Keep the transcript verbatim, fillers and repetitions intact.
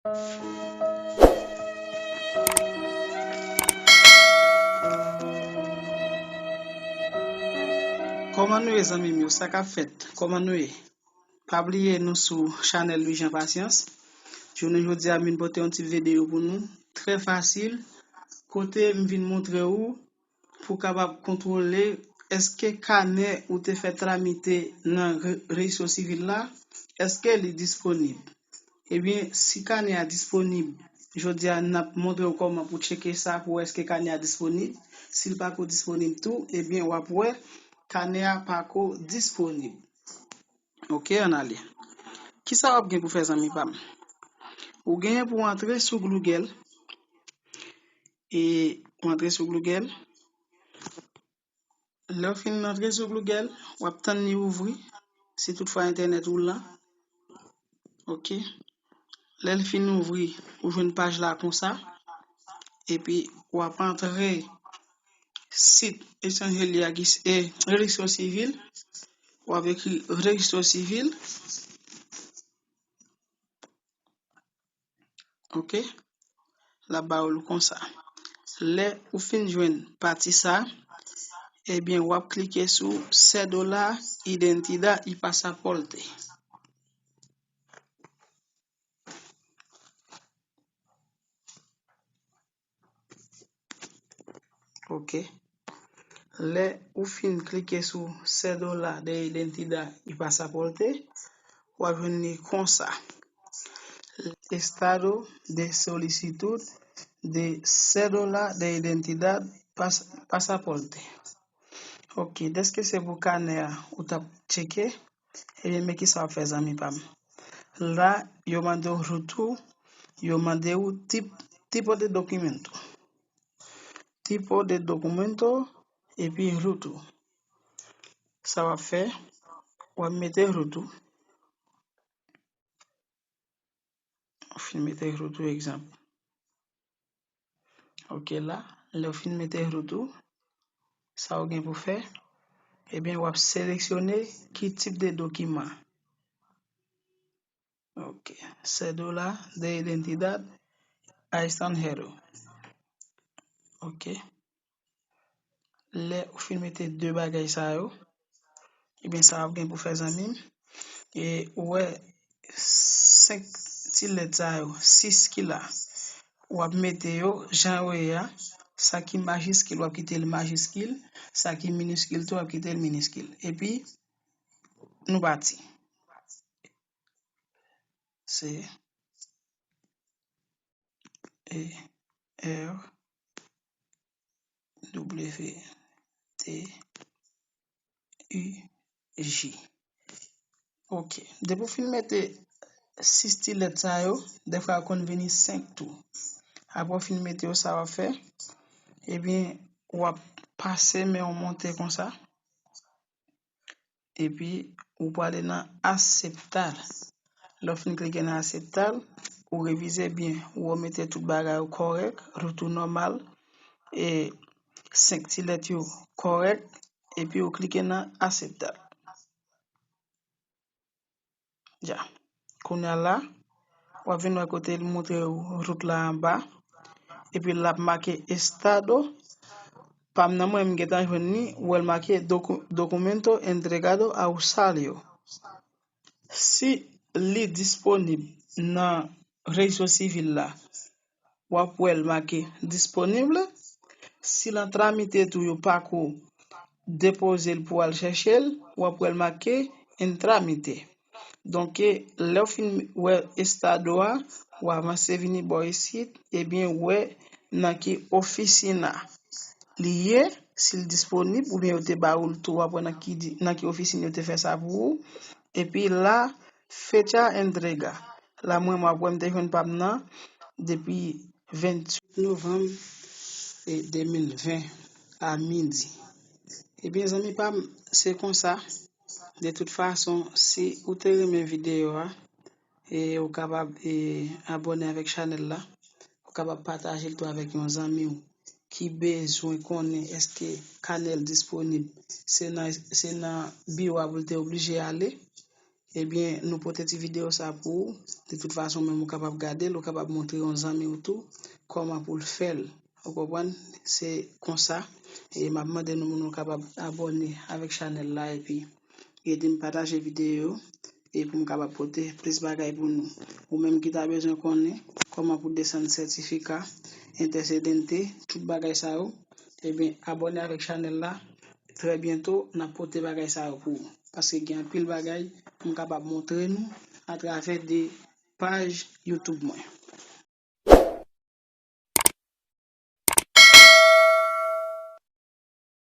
Kòman nou ye, zanmi m yo? Sa k ap fèt? Kòman nou ye? Pa bliye nou sou chanèl Louis Jean Patience. Jounen jodi a, m vin pote yon ti videyo pou nou, trè fasil, kote m vin montre ou pou w kapab kontwole èske kanè ou te fè tramite nan re- rejistro sivil la, èske li disponib. Ebyen, si kanè a disponib, jodi a n ap montre w kòman pou tcheke sa pou wè èske kanè a disponib. Si l pako disponib tou, ebyen w ap wè kanè a pako disponib. Oke, ann ale. Kisa w ap gen pou fè, zanmi pa m? Ou genyen pou w antre sou Google. E w antre sou Google. Lè w fin antre sou Google, w ap tann li ouvri, si toutfwa entènèt ou lan. Oke. Lè l fin ouvri, ou jwenn paj la konsa. Epi, w ap antre sit etranje li a ki se rejistro sivil. W ap ekri rejistro sivil. Oke. L ap ba ou l konsa. Lè ou fin jwenn pati sa, ebyen, w ap klike sou cédula de identidad y pasaporte. Oke. Lè ou fin klike sou cédula de identidad y pasaporte, w ap jwenn li konsa. Estado de solicitud de cédula de identidad pas- pasaporte. Oke, dèske se pou kanè a ou t ap tcheke, ebyen, men kisa w ap fè, zanmi pa m. La, yo mande w rout ou, yo mande w tip, tipo de documento. Tipo de documento, epi rout ou. Sa w ap fè, w ap mete rout ou. Ou fin mete rout ou, egzanp. Oke, la, lè w fin mete rout ou, sa w gen pou fè, ebyen, w ap seleksyone ki tip de dokiman. Oke, cédula de identidad a extranjero. Oke. Lè ou fin mete de bagay sa yo, ebyen, sa w ap gen pou fè, zanmi m, e ou wè senk ti lèt sa yo, sis ki la, w ap mete yo jan yo ye a. Sa ki majiskil, w ap kite l majiskil. Sa ki miniskil tou, w ap kite l miniskil. Epi, nou pati. Se E R W T U J. Oke. Depi w fin mete sis ti lèt sa yo, dèfwa yo konn vini senk tou. Apre w fin mete yo, sa w ap fè, ebyen, w ap pase men w monte konsa. Epi, ou prale nan aceptar. Lè w fin klike nan aceptar, ou revize byen, ou mete tout bagay yo kòrèk, rout ou nòmal, e senk ti lèt yo kòrèk, epi ou klike nan aceptar. Ya. Kounye a la, w ap vin wè kote li montre w rout la anba. Epi l ap make estado. Pa m nan mwen, m gentan jwenn li, ou wè l make docu- documento entregado a usuario. Si li disponib nan rejistro sivil la, w ap wè l make disponible. Si l an tramite tou, yo pako depoze l pou w al chèche l, w ap wè l make en trámite. Donk, lè w fin wè estado a, w avanse vini bò isit, ebyen, w wè nan ki ofisina li ye, si l disponib, oubyen yo te ba ou l tou, w ap wè nan ki di- nan ki ofisin yo te fè sa pou ou. Epi la, fecha entrega. La, mwen, m ap wè m te jwenn pa m nan depi venntuit novanm, e, de mil ven a midi. Ebyen, zanmi pa m, se konsa. De tout fason, si ou te renmen videyo a, e, ou kapab, e, abòne avèk chanèl la. Ou kapab pataje l tou avèk yon zanmi w ki bezwen konnen èske kanè l disponib. Se nan, se nan biwo a pou l te oblije ale. Ebyen, nou pote ti videyo sa pou ou. De tout fason, menm ou kapab gade l, ou kapab montre yon zanmi w tou kòman pou l fè l. Ou konprann? Se konsa. E m ap mande nou moun yo kapab abòne avèk chanèl la epi ede m pataje videyo yo e pou m kapab pote plis bagay pou nou. Ou menm ki ta bezwen konnen kòman pou desann sètifika, antecedente, tout bagay sa yo, ebyen, abòne avèk chanèl la. Trè byento, n ap pote bagay sa yo pou ou. Paske gen anpil bagay pou m kapab montre nou atravè de paj YouTube mwen.